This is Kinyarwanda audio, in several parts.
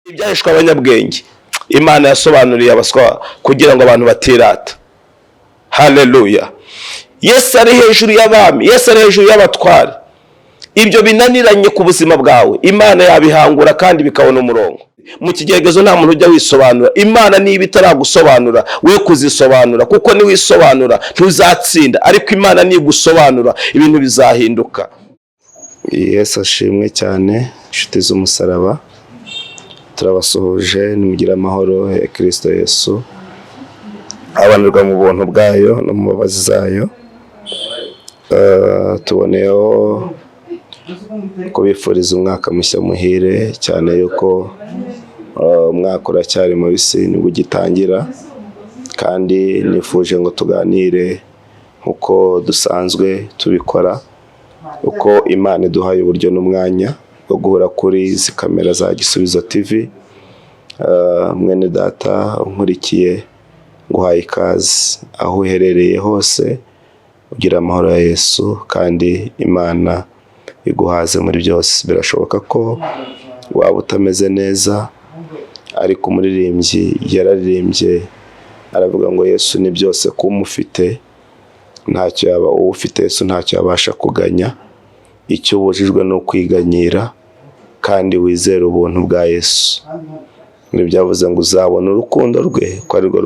Ibyahishwe abanyabwenge Imana yasobanuriye abaswa kugira ngo abantu batirata. Haleluya! Yesu ari hejuru y'abami, Yesu ari hejuru y'abatware. Ibyo binaniranye ku buzima bwawe, Imana yabihangura kandi bikabona umurongo. Mu kigeragezo nta muntu ujya wisobanura. Imana niba itaragusobanura, we kuzisobanura, kuko niwisobanura ntuzatsinda, ariko Imana nigusobanura ibintu bizahinduka. Yesu ashimwe cyane. Inshuti z'umusaraba, turabasuhuje. Nimugire amahoro ya Kirisito Yesu abanirwa mu buntu bwayo no mu mbabazi zayo. Tuboneyeho kubifuriza umwaka mushya muhire, cyane yuko umwaka uracyari mubisi, nibwo ugitangira. Kandi nifuje ngo tuganire nk'uko dusanzwe tubikora, uko Imana iduhaye uburyo n'umwanya wo guhura kuri izi kamera za Gisubizo TV. Mwene data unkurikiye, nguhaye ikaze aho uherereye hose. Ugira amahoro ya Yesu kandi Imana iguhaze muri byose. Birashoboka ko waba utameze neza, ariko umuririmbyi yararirimbye aravuga ngo Yesu ni byose kumufite, ntacyo yaba uwufite Yesu ntacyo yabasha kuganya. Icyo ubujijwe ni ukwiganyira, kandi wizere ubuntu bwa Yesu. Muri byavuze ngo uzabona urukundo rwe ko ari rwo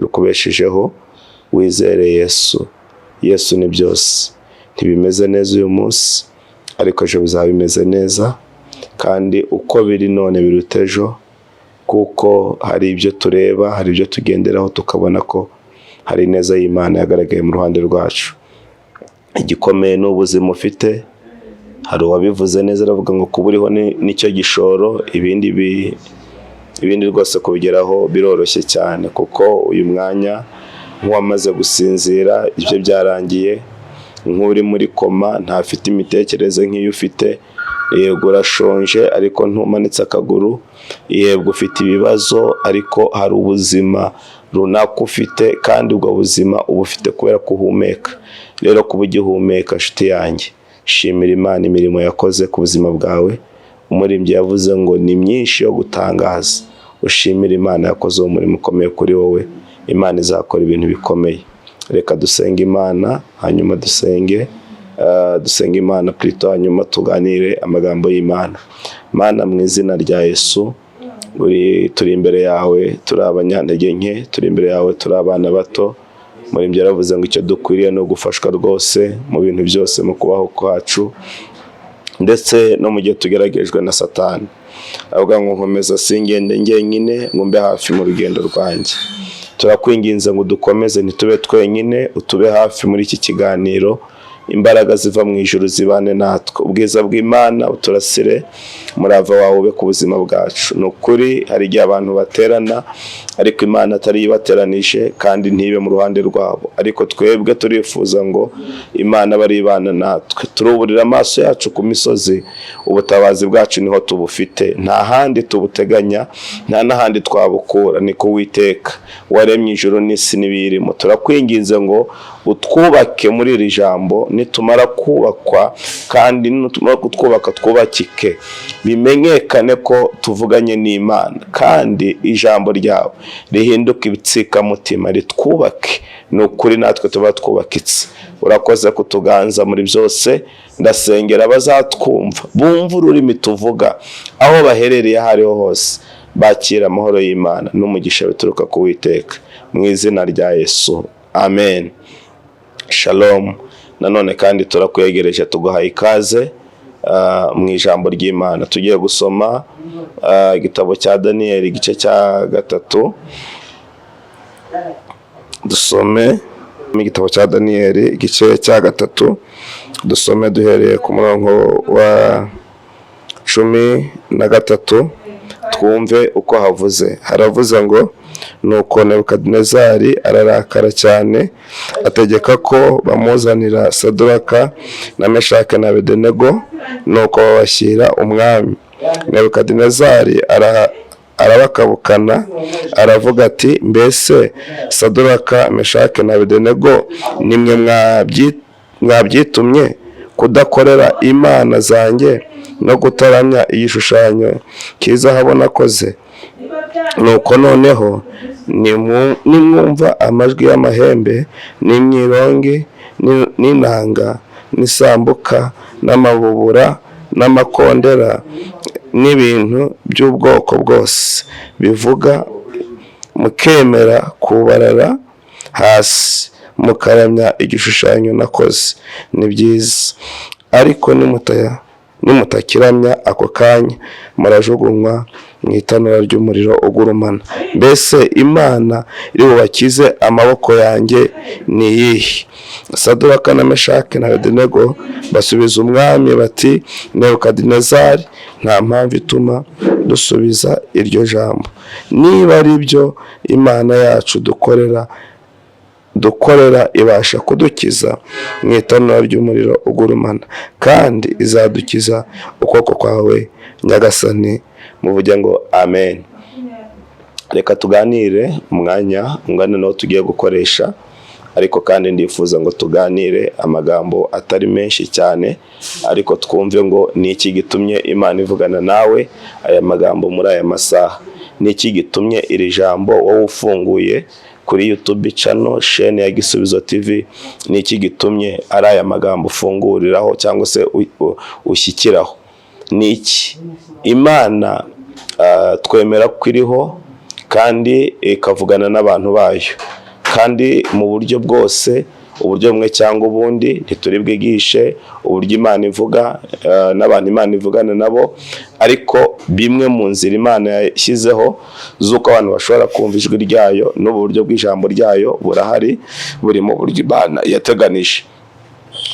rukubeshejeho. Wizere Yesu. Yesu ni byose. Ntibimeze neza uyu munsi, ariko ejo bizaba bimeze neza, kandi uko biri none biruta ejo, kuko hari ibyo tureba, hari ibyo tugenderaho, tukabona ko hari ineza y'Imana yagaragaye mu ruhande rwacu. Igikomeye ni ubuzima ufite. Hari uwabivuze neza aravuga ngo kuba uriho nicyo gishoro, ibindi rwose kubigeraho biroroshye cyane, kuko uyu mwanya nk'uwamaze gusinzira ibyo byarangiye, nk'uri muri koma ntafite imitekerereze nk'iyo ufite. Yego urashonje, ariko ntumanitse akaguru. Yego ufite ibibazo, ariko hari ubuzima runaka ufite, kandi ubwo buzima uba ufite kubera ko uhumeka. Rero kuba ugihumeka, nshuti yanjye, shimira Imana imirimo yakoze ku buzima bwawe. Umuririmbyi yavuze ngo ni myinshi yo gutangaza. Ushimire Imana yakoze uwo murimo ukomeye kuri wowe. Imana izakora ibintu bikomeye. Reka dusenge Imana, hanyuma dusenge Imana plutôt, hanyuma tuganire amagambo y'Imana. Mana, mu izina rya Yesu, turi imbere yawe turi abanyantege nke, turi imbere yawe turi abana bato. Umuririmbyi yaravuze ngo icyo dukwiriye ni ugufashwa rwose mu bintu byose mu kubaho kwacu, ndetse no mu gihe tugeragejwe na Satani. Avuga ngo nkomeza singende njyenyine, ngo mbe hafi mu rugendo rwanjye. Turakwinginze ngo dukomeze, ntitube twenyine, utube hafi muri iki kiganiro. Imbaraga ziva mu ijuru zibane natwe, ubwiza bw'Imana uturasire, umurava wawe ube ku buzima bwacu. Ni ukuri hari igihe abantu baterana ariko Imana atari ibateranije, kandi ntibe mu ruhande rwabo, ariko twebwe turifuza ngo Imana abe ari ibana natwe. Turuburira amaso yacu ku misozi, ubutabazi bwacu niho tubufite, nta handi tubuteganya, nta n'ahandi twabukura, ni ku Witeka waremye ijuru n'isi n'ibiyirimo. Turakwinginze ngo utwubake muri iri jambo. Nitumara kubakwa, kandi nitumara kutwubaka twubakike, bimenyekane ko tuvuganye n'Imana, kandi ijambo ryawe rihinduke ibitsikamutima, ritwubake. Ni ukuri natwe tuba twubakitse. Urakoze kutuganza muri byose. Ndasengera abazatwumva, bumva ururimi tuvuga, aho baherereye aho ariho hose, bakira amahoro y'Imana n'umugisha bituruka ku Witeka, mu izina rya Yesu, amen. Shalom. Nanone kandi turakwegereje, tuguhaye ikaze mu ijambo ry'Imana. Tugiye gusoma igitabo cya Daniyeli, igice cya 3. Dusome igitabo cya Daniyeli, igice cya 3, dusome duhereye ku murongo wa 13, twumve uko havuze. Haravuze ngo: "Nuko Nebukadinezari ararakara cyane, ategeka ko bamuzanira Saduraka na Meshake na Abedenego. Nuko babashyira umwami. Nebukadinezari arabakabukana, aravuga ati: 'Mbese Saduraka, Meshake na Abedenego, nimwe mwabyitumye kudakorera imana zanjye no kutaramya igishushanyo cy'izahabu nakoze? Nuko noneho nimwumva amajwi y'amahembe n'imyirongi n'inanga n'isambuka n'amabubura n'amakondera n'ibintu by'ubwoko bwose bivuga, mukemera kubarara hasi mukaramya igishushanyo nakoze, ni byiza. Ariko nimutakiramya ako kanya, murajugunywa mu itanura ry'umuriro ugurumana. Mbese Imana iri bubakize amaboko yanjye ni iyihe?" Saduraka na Meshaki na Abedenego basubiza umwami bati: "Nebukadinezari, nta mpamvu ituma dusubiza iryo jambo. Niba ari byo, Imana yacu dukorera ibasha kudukiza mu itanura ry'umuriro ugurumana, kandi izadukiza ukuboko kwawe, nyagasani." Muvuge ngo amen. Reka tuganire umwanya ungana n'uwo tugiye gukoresha, ariko kandi ndifuza ngo tuganire amagambo atari menshi cyane, ariko twumve ngo ni iki gitumye Imana ivugana nawe aya magambo muri aya masaha? Ni iki gitumye iri jambo wowe ufunguye kuri YouTube channel, shene ya Gisubizo TV, ni iki gitumye ari aya magambo ufunguriraho cyangwa se ushyikiraho? Ni iki? Imana twemera ko iriho kandi ikavugana n'abantu bayo, kandi mu buryo bwose, uburyo bumwe cyangwa ubundi. Ntituri bwigishe uburyo Imana ivuga n'abantu Imana ivugana nabo, ariko bimwe mu nzira Imana yashyizeho z'uko abantu bashobora kumva ijwi ryayo n'ubu buryo bw'ijambo ryayo burahari, buri mu buryo Imana yateganije.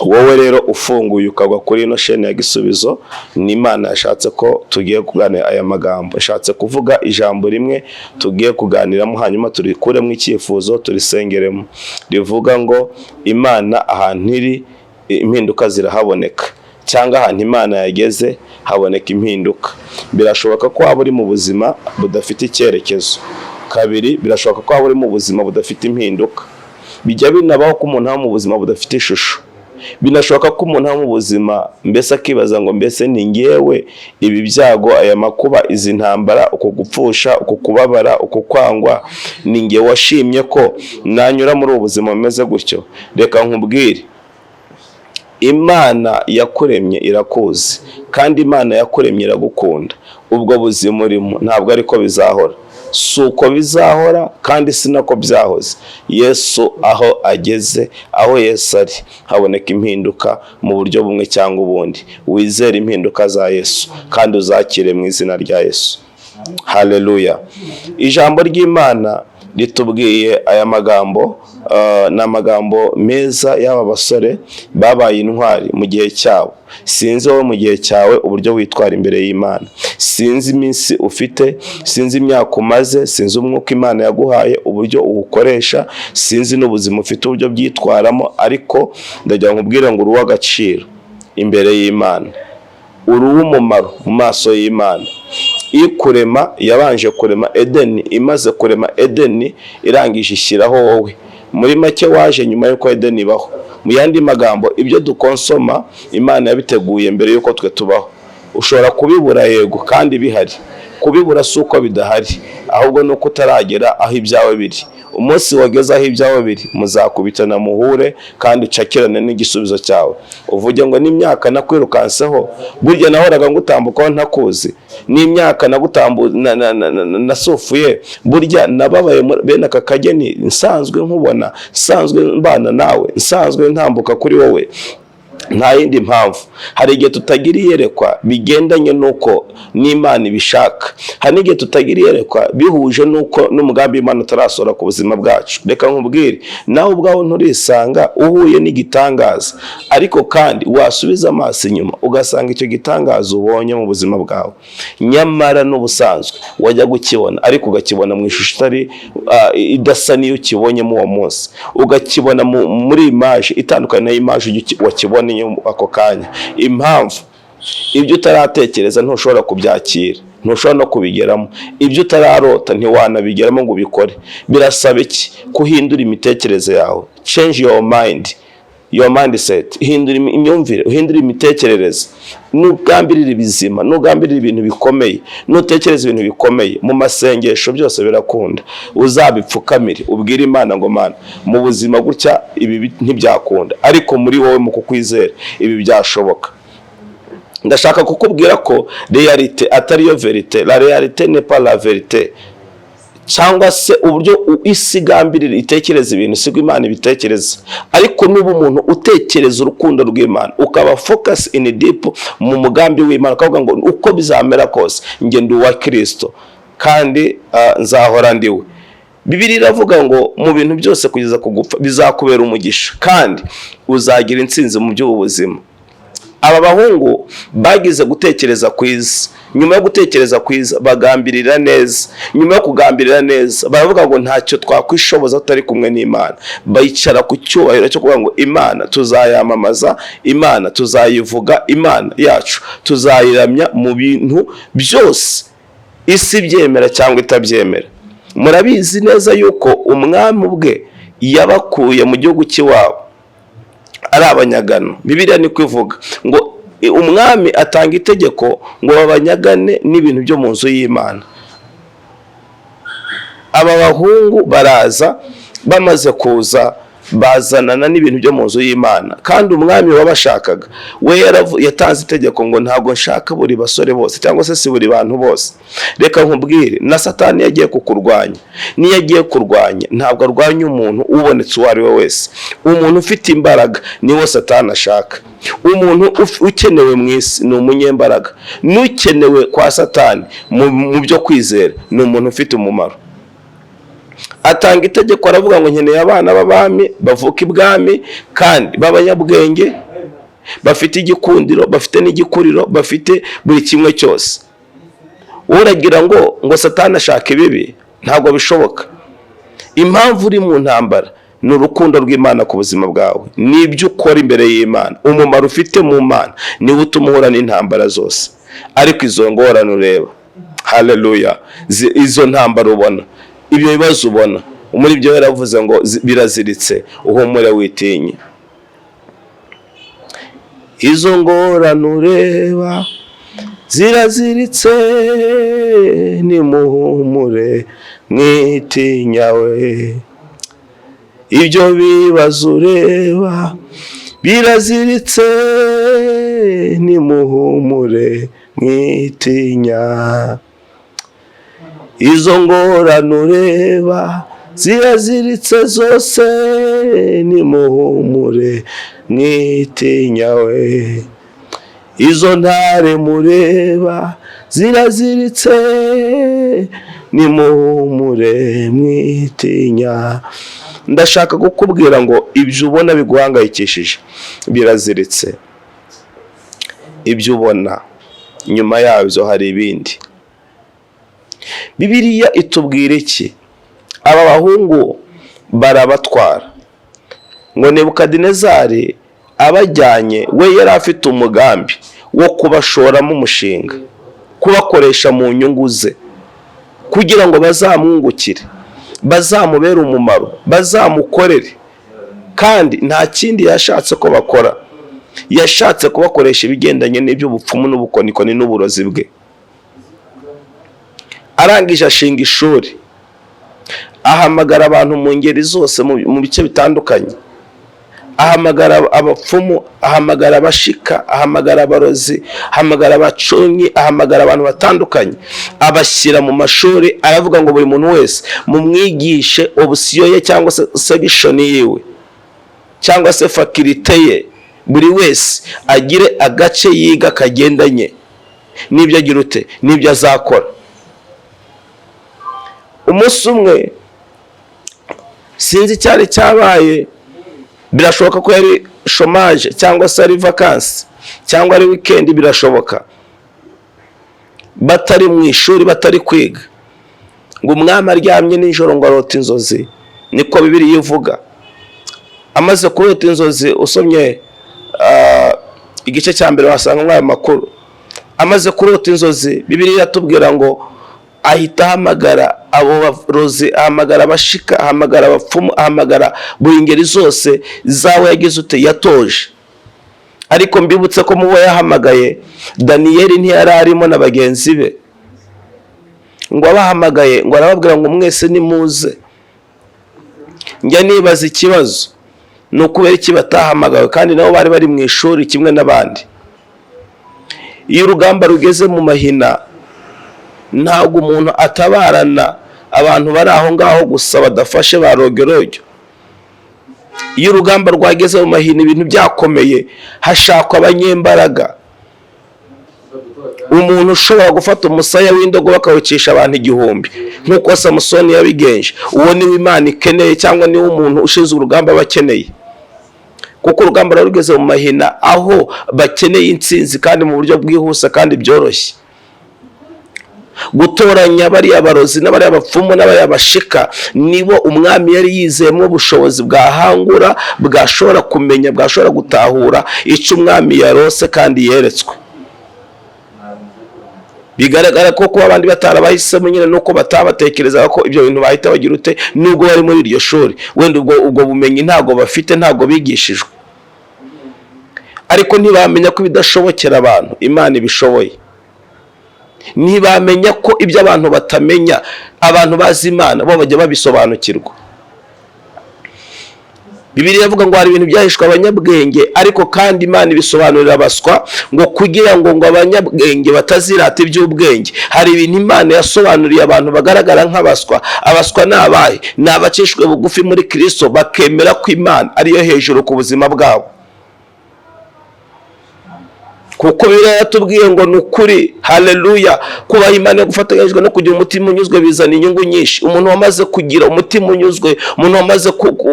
Wowe rero ufunguye ukagwa kuri ino shene ya Gisubizo, ni Imana yashatse ko tugiye kuganira aya magambo. Yashatse kuvuga ijambo rimwe tugiye kuganiramo, hanyuma turikuremo icyifuzo, turisengeremo, rivuga ngo Imana ahantu iri impinduka zirahaboneka, cyangwa ahantu Imana yageze haboneka impinduka. Birashoboka ko waba uri mu buzima budafite icyerekezo. Kabiri, birashoboka ko waba uri mu buzima budafite impinduka. Bijya binabaho ko umuntu aba mu buzima budafite ishusho. Binashoboka ko umuntu aba mu buzima mbese akibaza ngo: "Mbese ni ngewe ibi byago, aya makuba, izi ntambara, uku gupfusha, uku kubabara, uku kwangwa, ni ngewe washimye ko nanyura muri ubu buzima bumeze gutyo?" Reka nkubwire, Imana yakuremye irakuzi, kandi Imana yakuremye iragukunda. Ubwo buzima urimo ntabwo ariko bizahora, si uko bizahora, kandi si nako byahoze. Yesu aho ageze, aho Yesu ari, haboneka impinduka mu buryo bumwe cyangwa ubundi. Wizere impinduka za Yesu kandi uzakire mu izina rya Yesu. Haleluya! Ijambo ry'Imana ritubwiye aya magambo, ni amagambo meza y'aba basore babaye intwari mu gihe cyabo. Sinzi wowe mu gihe cyawe uburyo witwara imbere y'Imana, sinzi iminsi ufite, sinzi imyaka umaze, sinzi umwuka Imana yaguhaye uburyo uwukoresha, sinzi n'ubuzima ufite uburyo byitwaramo, ariko ndagira ngo nkubwire ngo uri uw'agaciro imbere y'Imana, uri uw'umumaro mu maso y'Imana. Ikurema yabanje kurema Edeni, imaze kurema Edeni irangije ishyiraho wowe. Muri make, waje nyuma y'uko Edeni ibaho. Mu yandi magambo, ibyo dukonsoma Imana yabiteguye mbere y'uko twe tubaho. Ushobora kubibura, yego, kandi bihari. Kubibura si uko bidahari, ahubwo ni uko utaragera aho ibyawe biri. Umunsi wageze aho ibyawe biri, muzakubitana, muhure kandi ucakirane n'igisubizo cyawe, uvuge ngo: "N'imyaka nakwirukanseho, burya nahoraga ngutambukaho ntakuzi, n'imyaka nasufuye, burya nababaye bene aka kageni nsanzwe nkubona, nsanzwe mbana nawe, nsanzwe ntambuka kuri wowe." Nta yindi mpamvu. Hari igihe tutagira iyerekwa bigendanye n'uko n'Imana ibishaka, hari n'igihe tutagira iyerekwa bihuje n'uko n'umugambi w'Imana utarasohora ku buzima bwacu. Reka nkubwire, nawe ubwawe nturisanga uhuye n'igitangaza, ariko kandi wasubiza amaso inyuma ugasanga icyo gitangaza ubonye mu buzima bwawe nyamara n'ubusanzwe wajya gukibona, ariko ukakibona mu ishusho itari idasa n'iyo ukibonyemo uwo munsi, ukakibona muri image itandukanye na image wakiboneye ako kanya. Impamvu, ibyo utaratekereza ntushobora kubyakira, ntushobora no kubigeramo. Ibyo utararota ntiwanabigeramo ngo ubikore. Birasaba iki? Kuhindura imitekerereze yawe, change your mind. Your mindset, hindura imyumvire, uhindure imitekerereze. Nugambirira ibizima, nugambirira ibintu bikomeye, nutekereza ibintu bikomeye mu masengesho, byose birakunda. Uzabipfukamire, ubwire Imana ngo: "Mana, mu buzima gutya ibi ntibyakunda, ariko muri wowe, mu kukwizera, ibi byashoboka." Ndashaka kukubwira ko réalité atariyo vérité. La réalité n'est pas la vérité. Cyangwa se uburyo isi igambirira, itekereza ibintu, siko Imana ibitekereza. Ariko nuba umuntu utekereza urukundo rw'Imana, ukaba focus in deep mu mugambi w'Imana, ukavuga ngo: "Uko bizamera kose, njye ndi uwa Kirisito kandi nzahora ndiwe." Bibiliya iravuga ngo mu bintu byose kugeza ku gupfa bizakubera umugisha, kandi uzagira intsinzi mu by'ubu buzima. Aba bahungu bagize gutekereza kwiza. Nyuma yo gutekereza kwiza, bagambirira neza. Nyuma yo kugambirira neza, baravuga ngo: "Ntacyo twakwishoboza tutari kumwe n'Imana." Bicara ku cyubahiro cyo kuvuga ngo: "Imana tuzayamamaza, Imana tuzayivuga, Imana yacu tuzayiramya mu bintu byose, isi ibyemera cyangwa itabyemera." Murabizi neza yuko umwami ubwe yabakuye mu gihugu cy'iwabo ari abanyagano. Bibiliya niko ivuga ngo umwami atanga itegeko ngo babanyagane n'ibintu byo mu nzu y'Imana. Aba bahungu baraza, bamaze kuza bazanana n'ibintu byo mu nzu y'Imana. Kandi umwami wabashakaga we yatanze itegeko ngo: "Ntabwo nshaka buri basore bose, cyangwa se si buri bantu bose." Reka nkubwire, na Satani iyo agiye kukurwanya, niyo agiye kurwanya, ntabwo arwanya umuntu ubonetse uwo ari we wese. Umuntu ufite imbaraga niwo Satani ashaka. Umuntu ukenewe mu isi ni umunyembaraga, n'ukenewe kwa Satani mu byo kwizera ni umuntu ufite umumaro. Atanga itegeko, aravuga ngo: "Nkeneye abana b'abami bavuka ibwami kandi b'abanyabwenge, bafite igikundiro, bafite n'igikuriro, bafite buri kimwe cyose." Uragira ngo Satani ashaka ibibi? Ntabwo bishoboka. Impamvu uri mu ntambara ni urukundo rw'Imana ku buzima bwawe, n'ibyo ukora imbere y'Imana. Umumaro ufite mu Mana niwo utuma uhura n'intambara zose. Ariko izo ngorane ureba, haleluya, izo ntambara ubona, ibyo bibazo ubona, muri ibyo yaravuze ngo biraziritse, uhumure, witinye. Izo ngorane ureba ziraziritse, nimuhumure, mwitinya we. Ibyo bibazo ureba biraziritse, nimuhumure, mwitinya. Izo ngorane ureba ziraziritse zose, nimuhumure, mwitinya we. Izo ntare mureba ziraziritse, nimuhumure, mwitinya. Ndashaka kukubwira ngo ibyo ubona biguhangayikishije biraziritse. Ibyo ubona, nyuma yabyo hari ibindi. Bibiliya itubwira iki? Aba bahungu barabatwara, ngo Nebukadinezari abajyanye, we yari afite umugambi wo kubashoramo umushinga, kubakoresha mu nyungu ze, kugira ngo bazamwungukire, bazamubere umumaro, bazamukorere. Kandi nta kindi yashatse ko bakora, yashatse kubakoresha ibigendanye n'iby'ubupfumu n'ubukonikoni n'uburozi bwe. Arangije ashinga ishuri, ahamagara abantu mu ngeri zose, mu bice bitandukanye, ahamagara abapfumu, ahamagara abashika, ahamagara abarozi, ahamagara abacunyi, ahamagara abantu batandukanye, abashyira mu mashuri. Aravuga ngo: "Buri muntu wese mumwigishe option ye, cyangwa se section yiwe, cyangwa se faculté ye. Buri wese agire agace yiga kagendanye n'ibyo agira ute, n'ibyo azakora." Umunsi umwe, sinzi icyari cyabaye, birashoboka ko yari chômage, cyangwa se ari vacances, cyangwa ari weekend, birashoboka batari mu ishuri, batari kwiga, ngo umwami aryamye nijoro ngo arota inzozi. Niko Bibiliya ivuga. Amaze kurota inzozi, usomye igice cya mbere wasanga ayo makuru. Amaze kurota inzozi, Bibiliya iratubwira ngo Ahita ahamagara abo barozi, ahamagara abashika, ahamagara abapfumu, ahamagara buri ngeri zose zawe yagize ute, yatoje. Ariko mbibutse ko mubo yahamagaye, Daniyeli ntiyari arimo na bagenzi be. Ngo abahamagaye, ngo arababwira ngo: "Mwese nimuze." Njya nibaza ikibazo, ni ukubera iki batahamagawe kandi nabo bari bari mu ishuri kimwe n'abandi? Iyo urugamba rugeze mu mahina, ntabwo umuntu atabarana abantu bari aho ngaho gusa badafashe ba rogerogyo. Iyo urugamba rwageze mu mahina, ibintu byakomeye, hashakwa abanyembaraga, umuntu ushobora gufata umusaya w'indogobe akawucisha abantu 1000 nk'uko Samusoni yabigenje. Uwo niwe Imana ikeneye, cyangwa niwe umuntu ushinzwe urugamba aba akeneye, kuko urugamba ruba rugeze mu mahina, aho bakeneye intsinzi kandi mu buryo bwihuse kandi byoroshye. Gutoranya bariya barozi n'abariya bapfumu n'abariya bashika, nibo umwami yari yizeyemo ubushobozi bwahangura, bwashobora kumenya, bwashobora gutahura icyo umwami yarose kandi yeretswe. Bigaragara ko kuba abandi batarabahisemo nyine nuko batabatekerezaga ko ibyo bintu bahita bagira ute, nubwo bari muri iryo shuri, wenda ubwo bumenyi ntabwo bafite, ntabwo bigishijwe. Ariko ntibamenya ko ibidashobokera abantu Imana ibishoboye. Ntibamenya ko ibyo abantu batamenya, abantu bazi Imana bo bajya babisobanukirwa. Bibiliya ivuga ngo hari ibintu byahishwe abanyabwenge, ariko kandi Imana ibisobanurira abaswa, ngo kugira ngo abanyabwenge batazirata iby'ubwenge. Hari ibintu Imana yasobanuriye abantu bagaragara nk'abaswa. Abaswa ni abahe? Ni abacishwe bugufi muri Kirisito, bakemera ko Imana ariyo hejuru ku buzima bwabo, kuko Bibiliya yatubwiye ngo ni ukuri, haleluya, kubaha Imana gufatanyijwe no kugira umutima unyuzwe bizana inyungu nyinshi. Umuntu wamaze kugira umutima unyuzwe, umuntu wamaze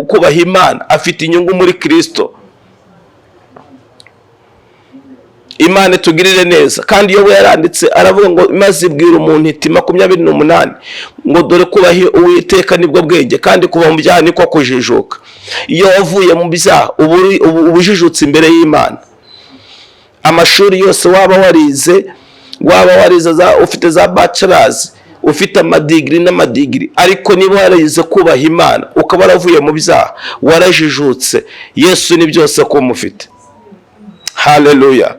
kubaha Imana, afite inyungu muri Kirisito. Imana itugirire neza. Kandi iyo we yaranditse aravuga ngo: "Maze ibwira umuntu iti", 28, ngo: "Dore kubaha Uwiteka nibwo bwenge, kandi kuva mu byaha niko kujijuka." Iyo wavuye mu byaha, uba ujijutse imbere y'Imana. Amashuri yose waba warize, waba warize ufite za bachelors, ufite amadigiri n'amadigiri, ariko niba warize kubaha Imana, ukaba waravuye mu byaha, warajijutse. Yesu ni byose ko mufite. Haleluya!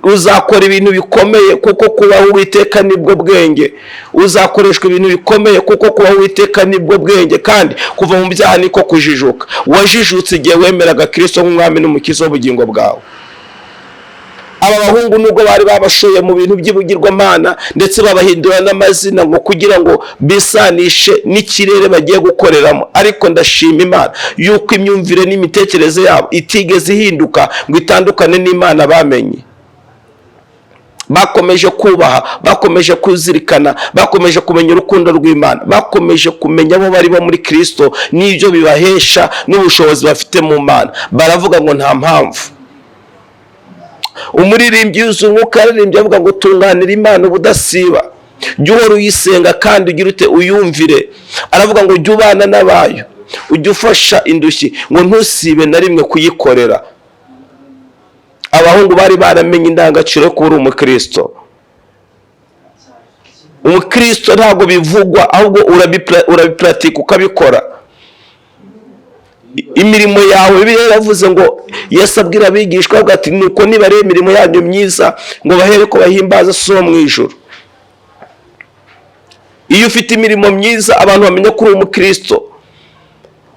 Uzakora ibintu bikomeye, kuko kubaho Uwiteka nibwo bwenge. Uzakoreshwa ibintu bikomeye, kuko kubaho Uwiteka nibwo bwenge, kandi kuva mu byaha niko kujijuka. Wajijutse igihe wemeraga Kirisito nk'umwami n'umukiza w'ubugingo bwawe. Aba bahungu, nubwo bari babashoye mu bintu by'ibigirwamana, ndetse babahindura n'amazina ngo kugira ngo bisanishe n'ikirere bagiye gukoreramo, ariko ndashima Imana yuko imyumvire n'imitekerereze yabo itigeze ihinduka ngo itandukane n'Imana bamenye. Bakomeje kubaha, bakomeje kuzirikana, bakomeje kumenya urukundo rw'Imana, bakomeje kumenya abo bari bo muri Kirisito n'ibyo bibahesha n'ubushobozi bafite mu Mana. Baravuga ngo nta mpamvu. Umuririmbyi yuzuye umwuka yaririmbye avuga ngo: "Tunganira Imana ubudasiba, jya uhora uyisenga kandi ugire ute, uyumvire." Aravuga ngo: "Jya ubana n'abayo, ujye ufasha indushyi, ngo ntusibe na rimwe kuyikorera." Abahungu bari baramenye indangagaciro yo kuba uri umukristo. Umukristo ntabwo bivugwa, ahubwo urabipuratika, ukabikora, imirimo yawe. Bibiliya yaravuze ngo Yesu abwira abigishwa avuga ati: "Nuko nibareba imirimo yanyu myiza, ngo bahere ko bahimbaza So wo mu ijuru." Iyo ufite imirimo myiza, abantu bamenya ko uri umukristo.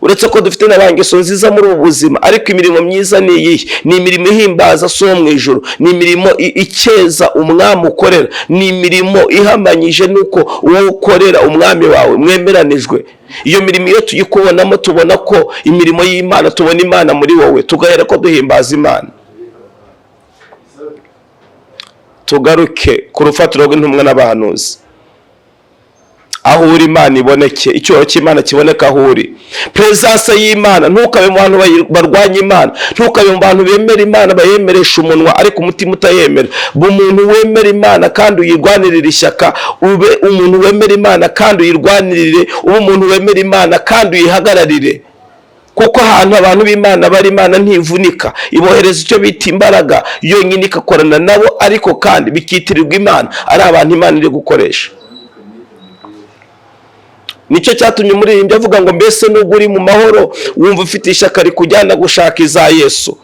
Uretse ko dufite na ba ngeso nziza muri ubu buzima, ariko imirimo myiza ni iyihe? Ni imirimo ihimbaza So wo mu ijuru, ni imirimo ikeza umwami ukorera, ni imirimo ihamanyije n'uko uwo ukorera, umwami wawe, mwemeranijwe. Iyo mirimo iyo tuyikubonamo, tubona ko imirimo y'Imana, tubona Imana muri wowe, tugahera ko duhimbaza Imana. Tugaruke ku rufatiro rw'intumwa n'abahanuzi. Aho uri Imana iboneke, icyubahiro cy'Imana kiboneka aho uri, presence y'Imana. Ntukabe mu bantu barwanya Imana, ntukabe mu bantu bemera Imana bayemeresha umunwa ariko umutima utayemera. Ba umuntu wemera Imana kandi uyirwanirire ishyaka, ube umuntu wemera Imana kandi uyirwanirire, ube umuntu wemera Imana kandi uyihagararire, kuko ahantu abantu b'Imana bari, Imana ntivunika, ibohereza icyo bita imbaraga yonyine, igakorana nabo, ariko kandi bikitirirwa Imana, ari abantu Imana iri gukoresha. Nicyo cyatumye umuririmbyi avuga ngo mbese nubwo uri mu mahoro wumva ufite ishyaka rikujyana gushaka iza Yesu,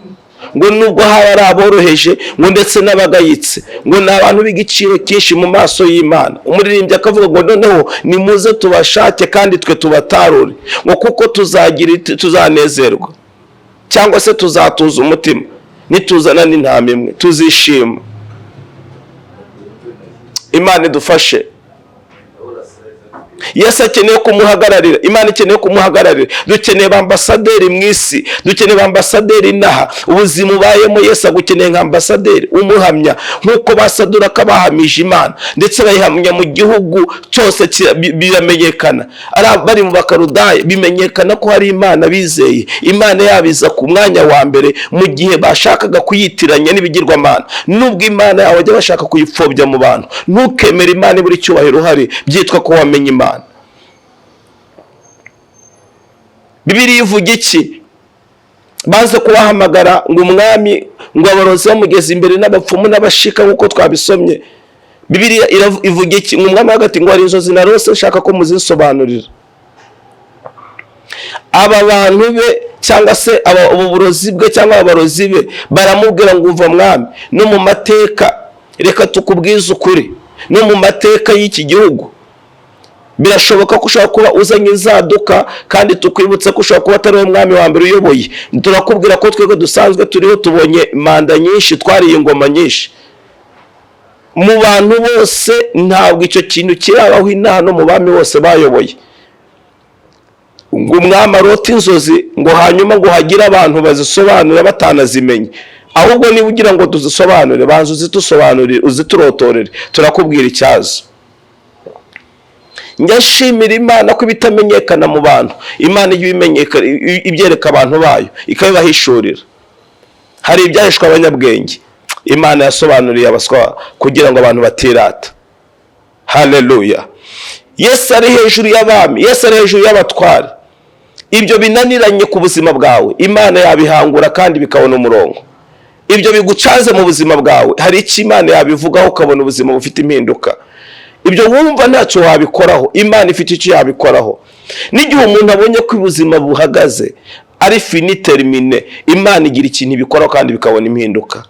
ngo nubwo haba ari aboroheje, ngo ndetse n'abagayitse, ngo ni abantu b'igiciro cyinshi mu maso y'Imana. Umuririmbyi akavuga ngo noneho nimuze tubashake kandi twe tubatarure, ngo kuko tuzagira tuzanezerwa cyangwa se tuzatuza umutima nituzana n'intama imwe tuzishima. Imana idufashe. Yesu akeneye kumuhagararira, Imana ikeneye kumuhagararira. Dukeneye ba ambasaderi mu isi, dukeneye ba ambasaderi inaha. Ubuzima ubayemo Yesu agukeneye nka ambasaderi umuhamya, nk'uko ba Saduraka bahamije Imana ndetse bayihamya mu gihugu cyose, biramenyekana. Ari bari mu Bakarudaya, bimenyekana ko hari Imana bizeye. Imana yabo iza ku mwanya wa mbere mu gihe bashakaga kuyitiranya n'ibigirwamana. Nubwo Imana yawe bajya bashaka kuyipfobya mu bantu, ntukemere Imana ibura icyubahiro uhari, byitwa ko wamenye Imana. Bibiliya ivuga iki? Baze kubahamagara ngo umwami ngo abarozi bamugeze imbere n'abapfumu n'abashika, nk'uko twabisomye. Bibiliya ivuga iki? Ngo umwami hagati ngo hari inzozi narose nshaka ko muzisobanurira. Aba bantu be cyangwa se ubu burozi bwe cyangwa abarozi be baramubwira ngo uva mwami, no mu mateka, reka tukubwize ukuri, no mu mateka y'iki gihugu birashoboka ko ushobora kuba uzanye inzaduka, kandi tukwibutsa ko ushobora kuba atari umwami wa mbere uyoboye. Turakubwira ko twebwe dusanzwe turiho, tubonye manda nyinshi, twariye ingoma nyinshi. Mu bantu bose ntabwo icyo kintu kirabaho inaha, no mu bami bose bayoboye, ngo umwami arote inzozi ngo hanyuma ngo hagire abantu bazisobanura batanazimenye. Ahubwo niba ugira ngo tuzisobanure, banza uzitusobanurire, uziturotorere, turakubwira icyazo. Njya nshimira Imana ko ibitamenyekana mu bantu Imana ijya ibimenyekana, ibyereka abantu bayo, ikabibahishurira. Hari ibyahishwe abanyabwenge Imana yasobanuriye abaswa kugira ngo abantu batirata. Haleluya! Yesu ari hejuru y'abami, Yesu ari hejuru y'abatware. Ibyo binaniranye ku buzima bwawe Imana yabihangura kandi bikabona umurongo. Ibyo bigucaze mu buzima bwawe hari icyo Imana yabivugaho ukabona ubuzima bufite impinduka. Ibyo wumva ntacyo wabikoraho, Imana ifite icyo yabikoraho. N'igihe umuntu abonye ko ubuzima buhagaze ari fini terminé, Imana igira ikintu ibikoraho kandi bikabona impinduka.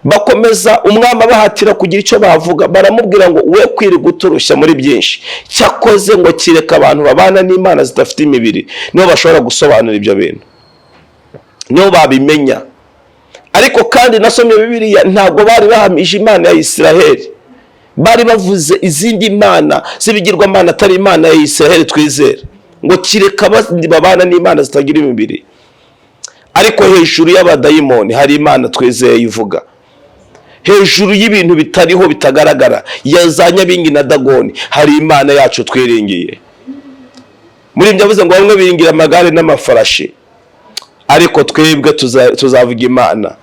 Bakomeza umwami abahatira kugira icyo bavuga, baramubwira ngo we kwirirwa uturushya muri byinshi, cyakoze ngo kireka abantu babana n'Imana zidafite imibiri nibo bashobora gusobanura ibyo bintu, nibo babimenya. Ariko kandi nasomye Bibiliya, ntabwo bari bahamije Imana ya Isiraheli, bari bavuze izindi mana z'ibigirwamana atari Imana ya Isiraheli twizera, ngo kireka babana n'Imana zitagira imibiri. Ariko hejuru y'abadayimoni hari Imana twizeye ivuga, hejuru y'ibintu bitariho bitagaragara ya za nyabingi na Dagoni hari Imana yacu twiringiye. Muri ibyo avuze ngo bamwe biringira amagare n'amafarashi, ariko twebwe tuzavuga Imana.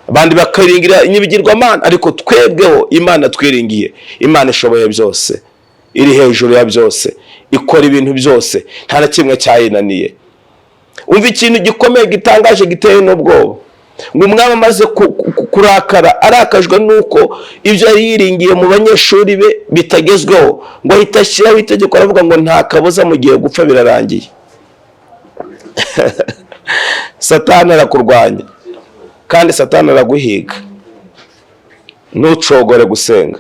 Abandi bakiringira ibigirwamana, ariko twebweho Imana twiringiye, Imana ishoboye byose, iri hejuru ya byose, ikora ibintu byose, nta na kimwe cyayinaniye. Umva ikintu gikomeye gitangaje giteye n'ubwoba, ngo umwami amaze kurakara, arakajwe n'uko ibyo yari yiringiye mu banyeshuri be bitagezweho, ngo ahita ashyiraho itegeko aravuga ngo nta kabuza mugiye gupfa birarangiye. Satani arakurwanya kandi Satani araguhiga. Ntucogore gusenga,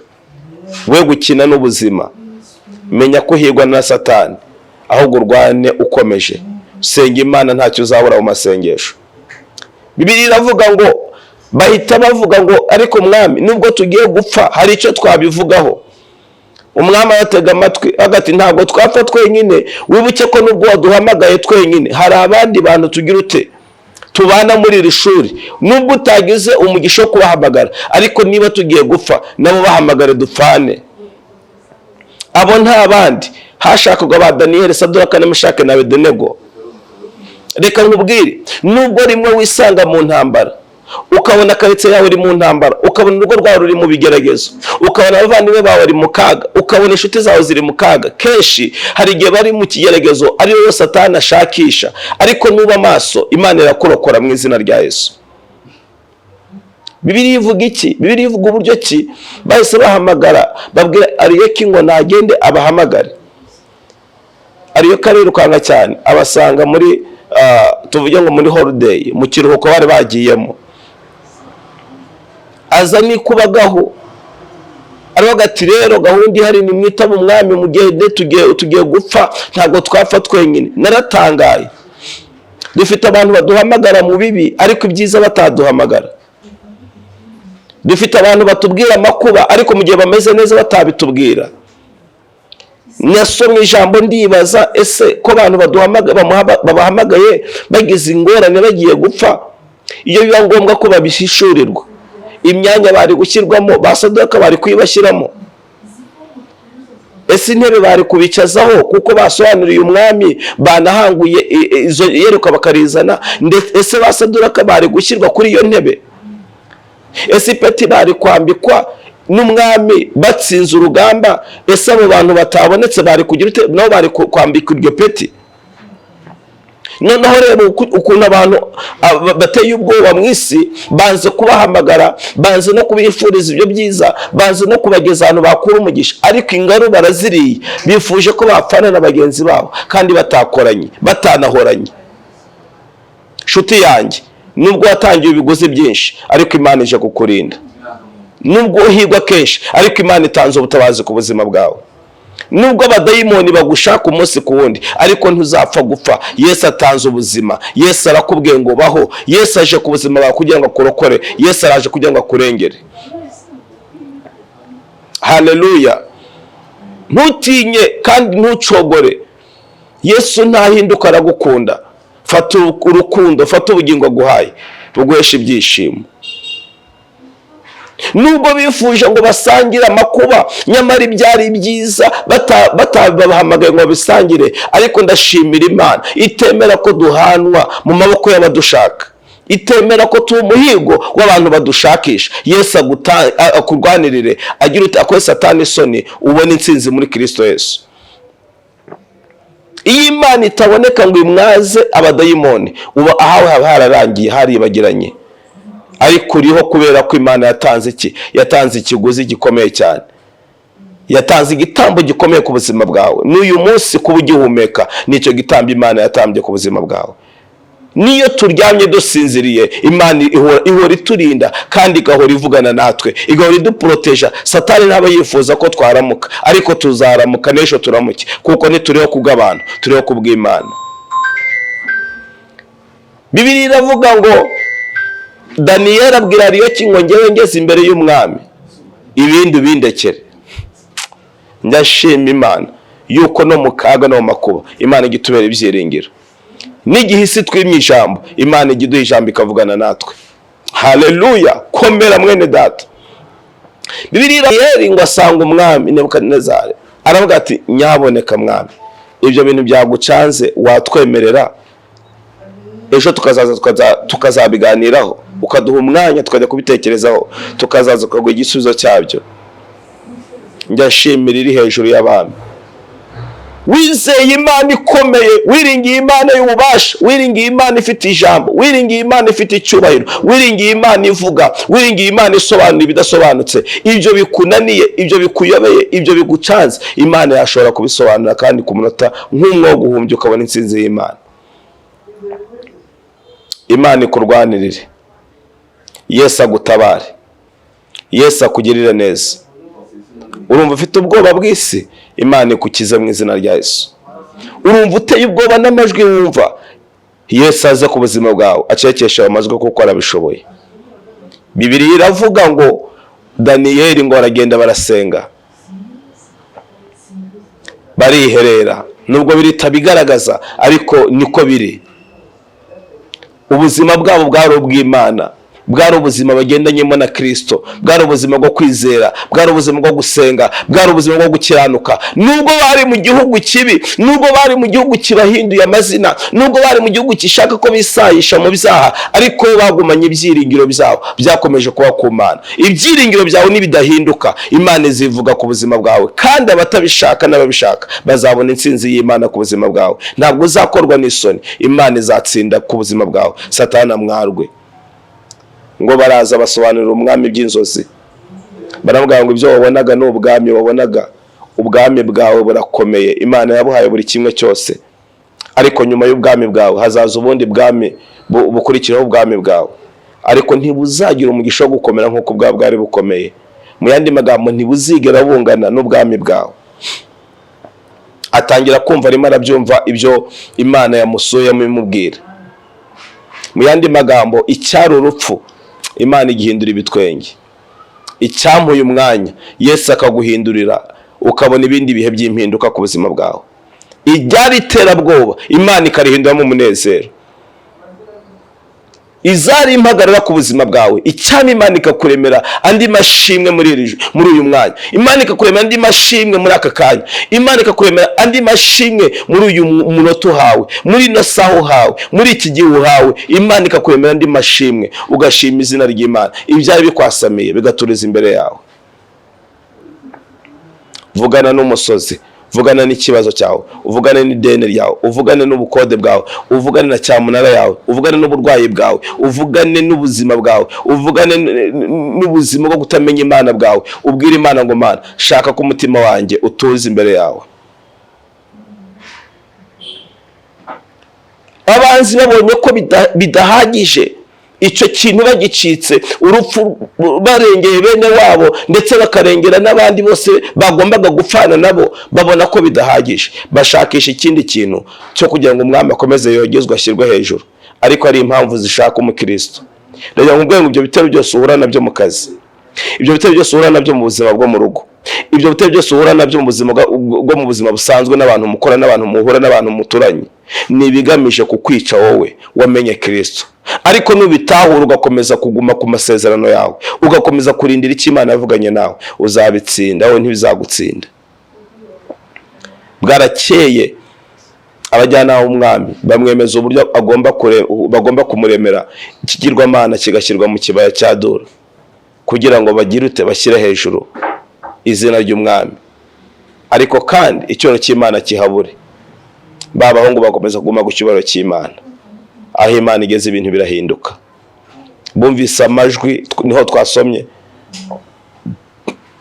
we gukina n'ubuzima. Menya ko uhigwa na Satani, ahubwo urwane ukomeje, senga Imana, ntacyo uzabura mu masengesho. Bibiliya iravuga ngo bahita bavuga ngo ariko mwami, nubwo tugiye gupfa hari icyo twabivugaho. Umwami abatega amatwi hagati, ntabwo twapfa twenyine, wibuke ko nubwo waduhamagaye twenyine hari abandi bantu tugira ute tubana muri iri shuri, nubwo utagize umugisha wo kubahamagara, ariko niba tugiye gupfa nabo bahamagare dupfane. Abo nta bandi, hashakwaga ba Daniyeli, Saduraka na Meshake na Abedenego. Reka nkubwire, nubwo rimwe wisanga mu ntambara, ukabona karitsiye yawe iri mu ntambara, ukabona urugo rwawe ruri mu bigeragezo, ukabona abavandimwe bawe bari mu kaga, ukabona inshuti zawe ziri mu kaga, kenshi hari igihe bari mu kigeragezo ariyo yose Satani ashakisha, ariko nuba amaso Imana irakurokora mu izina rya Yesu. Bibiliya ivuga iki? Bibiliya ivuga uburyo ki bahise bahamagara, babwira Ariyeki ngo nagende abahamagare. Ariyoka arirukanka cyane, abasanga muri tuvuge ngo muri holiday, mu kiruhuko bari bagiyemo. Aza nikubagaho, aravuga ati: "Rero gahunda ihari ni mwitaba umwami, mugende, tugiye gupfa, ntabwo twapfa twenyine." Naratangaye, dufite abantu baduhamagara mu bibi ariko ibyiza bataduhamagara. Dufite abantu batubwira amakuba ariko mu gihe bameze neza batabitubwira. Nasomye ijambo ndibaza: ese ko abantu babahamagaye bagize ingorane, bagiye gupfa, iyo biba ngombwa ko babihishurirwa, imyanya bari gushyirwamo ba Sadoka bari kuyibashyiramo? Ese intebe bari kubicazaho kuko basobanuriye umwami, banahanguye izo yerekwa bakarizana? Ese ba Saduraka bari gushyirwa kuri iyo ntebe? Ese ipeti bari kwambikwa n'umwami batsinze urugamba? Ese abo bantu batabonetse bari kugira ute? Nabo bari kwambikwa iryo peti? Noneho reba ukuntu abantu bateye ubwoba mu isi, banze kubahamagara, banze no kubifuriza ibyo byiza, banze no kubageza ahantu bakura umugisha, ariko ingaru baraziriye, bifuje ko bapfana na bagenzi babo kandi batakoranye, batanahoranye. Nshuti yanjye, nubwo watangiye ibiguzi byinshi, ariko Imana ije kukurinda. Nubwo uhigwa kenshi, ariko Imana itanze ubutabazi ku buzima bwawe. Nubwo abadayimoni bagushaka umunsi ku wundi, ariko ntuzapfa gupfa. Yesu atanze ubuzima. Yesu arakubwiye ngo baho. Yesu aje ku buzima bwawe kugira ngo akurokore. Yesu araje kugira ngo akurengere. Haleluya! Ntutinye kandi ntucogore. Yesu ntahinduka, aragukunda. Fata urukundo, fata ubugingo aguhaye buguhesha ibyishimo. Nubwo bifuje ngo basangire amakuba, nyamara ibyari byiza batabahamagaye ngo babisangire. Ariko ndashimira Imana itemera ko duhanwa mu maboko y'abadushaka, itemera ko tuba umuhigo w'abantu badushakisha. Yesu akurwanirire, agira uti akore Satani isoni, ubone intsinzi muri Kirisito Yesu. Iyo Imana itaboneka ngo imwaze abadayimoni, uba ahawe haba hararangiye, haribagiranye. Ariko uriho kubera ko Imana yatanze iki? Yatanze ikiguzi gikomeye cyane, yatanze igitambo gikomeye ku buzima bwawe. N'uyu munsi kuba ugihumeka nicyo gitambo Imana yatambye ku buzima bwawe. Niyo turyamye dusinziriye, Imana ihora iturinda kandi igahora ivugana natwe, igahora iduporoteja. Satani ntaba yifuza ko twaramuka, ariko tuzaramuka n'ejo turamuke, kuko ntituriho kubw'abantu, turiho kubw'Imana. Bibiliya iravuga ngo Daniyeli abwira Ariyoki ngo: "Ngewe ngeze imbere y'umwami, ibindi ubindekere." Ndashima Imana yuko no mu kaga no mu makuba Imana ijya itubera ibyiringiro. N'igihe isi twimye ijambo, Imana ijya iduha ijambo ikavugana natwe. Haleluya! Komera mwene data. Bibiliya ngo asanga umwami Nebukadinezari, aravuga ati: "Nyaboneka mwami, ibyo bintu byagucanze watwemerera ejo tukazaza tukazabiganiraho, ukaduha umwanya tukajya kubitekerezaho, tukazaza ukaguha igisubizo cyabyo." Njya nshimira iri hejuru y'abami. Wizeye Imana ikomeye, wiringiye Imana y'ububasha, wiringiye Imana ifite ijambo, wiringiye Imana ifite icyubahiro, wiringiye Imana ivuga, wiringiye Imana isobanura ibidasobanutse. Ibyo bikunaniye, ibyo bikuyobeye, ibyo bigucanze, Imana yashobora kubisobanura, kandi ku munota nk'umwe wo guhumbya ukabona intsinzi y'Imana. Imana ikurwanirire, Yesu agutabare, Yesu akugirire neza. Urumva ufite ubwoba bw'isi? Imana ikukize mu izina rya Yesu. Urumva uteye ubwoba n'amajwi wumva? Yesu aze ku buzima bwawe, acecekeshe ayo majwi kuko arabishoboye. Bibiliya iravuga ngo Daniyeli ngo aragenda, barasenga, bariherera. Nubwo biri itabigaragaza, ariko niko biri. Ubuzima bwabo bwari ubw'Imana, bwari ubuzima bagendanyemo na Kirisito, bwari ubuzima bwo kwizera, bwari ubuzima bwo gusenga, bwari ubuzima bwo gukiranuka. Nubwo bari mu gihugu kibi, nubwo bari mu gihugu kibahinduye amazina, nubwo bari mu gihugu gishaka ko bisayisha mu byaha, ariko bagumanye ibyiringiro byabo, byakomeje kuba ku Mana. Ibyiringiro byawe nibidahinduka, Imana izivuga ku buzima bwawe, kandi abatabishaka n'ababishaka bazabona intsinzi y'Imana ku buzima bwawe. Ntabwo uzakorwa n'isoni, Imana izatsinda ku buzima bwawe, Satani amwarwe. Ngo baraza basobanurira umwami iby'inzozi, baramubwira ngo: "Ibyo wabonaga ni ubwami wabonaga, ubwami bubiri bwari buhagaze." Ubwami bwawe burakomeye, Imana yabuhaye buri kimwe cyose, ariko nyuma y'ubwami bwawe hazaza ubundi bwami bukurikiraho ubwami bwawe, ariko ntibuzagira umugisha wo gukomera nk'uko ubwawe bwari bukomeye. Mu yandi magambo, ntibuzigera bungana n'ubwami bwawe. Atangira kumva arimo arabyumva ibyo Imana yamusuyemo imubwira. Mu yandi magambo, icyari urupfu Imana igihindura ibitwenge, icyampuye umwanya Yesu akaguhindurira, ukabona ibindi bihe by'impinduka ku buzima bwawe. Iryari iterabwoba Imana ikarihinduramo umunezero, izari impagarara ku buzima bwawe icyama Imana ikakuremera andi mashimwe muri uyu mwanya, Imana ikakuremera andi mashimwe muri aka kanya, Imana ikakuremera andi mashimwe muri uyu munota uhawe, muri ino saha uhawe, muri iki gihe uhawe, Imana ikakuremera andi mashimwe, ugashima izina ry'Imana, ibyari bikwasamiye bigaturiza imbere yawe. Vugana n'umusozi, uvugane n'ikibazo cyawe, uvugane n'ideni ryawe, uvugane n'ubukode bwawe, uvugane na cyamunara yawe, uvugane n'uburwayi bwawe, uvugane n'ubuzima bwawe, uvugane n'ubuzima bwo kutamenya Imana bwawe, ubwire Imana ngo Mana, shaka ko umutima wanjye utuza imbere yawe. Abanzi babonye ko bidahagije, icyo kintu bagicitse, urupfu barengeye bene wabo ndetse bakarengera n'abandi bose bagombaga gupfana nabo, babona ko bidahagije, bashakisha ikindi kintu cyo kugira ngo umwami akomeze yogezwe ashyirwe hejuru. Ariko hari impamvu zishaka umukristo. Reka nkubwire ngo ibyo bitero byose uhura nabyo mu kazi, ibyo bitero byose uhura nabyo mu buzima bwo mu rugo, ibyo bitero byose uhura nabyo mu buzima bwo mu buzima busanzwe n'abantu mukora, n'abantu muhura, n'abantu muturanye, ni ibigamije kukwica wowe wamenye Kristo. Ariko nubitahura ugakomeza kuguma ku masezerano yawe, ugakomeza kurindira icyo Imana yavuganye nawe, uzabitsinda, wowe ntibizagutsinda. Bwarakeye abajyanama b'umwami bamwemeza uburyo bagomba kumuremera ikigirwamana kigashyirwa mu kibaya cya Dura, kugira ngo bagire ute, bashyire hejuru izina ry'umwami, ariko kandi icyubahiro cy'Imana kihabure. Ba bahungu bakomeza kuguma ku cyubahiro cy'Imana. Aho Imana igeze ibintu birahinduka. Bumvise amajwi, niho twasomye,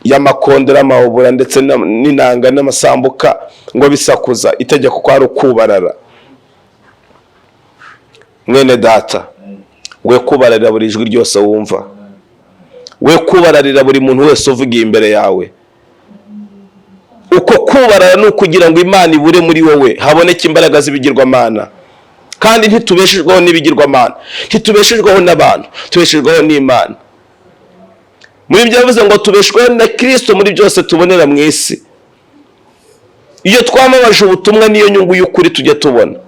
y'amakondera, amahobura ndetse n'inanga n'amasambuka ngo bisakuza, itegeko ko ari ukubarara. Mwene data, we kubararira buri jwi ryose wumva, we kubararira buri muntu wese uvugiye imbere yawe. Uko kubarara ni ukugira ngo Imana ibure muri wowe, haboneke imbaraga z'ibigirwamana. Kandi ntitubeshejweho n'ibigirwamana, ntitubeshejweho n'abantu, tubeshejweho n'Imana. Muri ibyo yavuze ngo tubeshweho na Kristo muri byose tubonera mu isi. Iyo twamamaje ubutumwa niyo nyungu y'ukuri tujya tubona.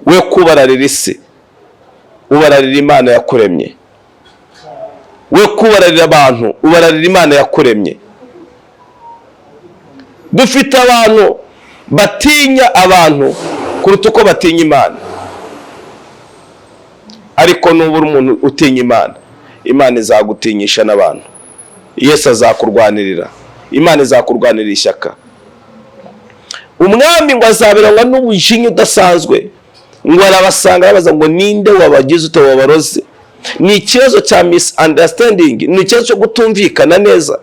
We kubararira isi, ubararira Imana yakuremye. We kubararira abantu, ubararira Imana yakuremye. Dufite abantu batinya abantu kuruta uko batinya Imana. Ariko nubura umuntu utinya Imana, Imana izagutinyisha n'abantu. Yesu azakurwanirira, Imana izakurwanirira ishyaka. Umwami ngo azaberanywa n'umujinya udasanzwe, ngo arabasanga arabaza ngo ninde wabagize ute, wabaroze. Ni ikibazo cya misunderstanding, ni ikibazo cyo kutumvikana neza.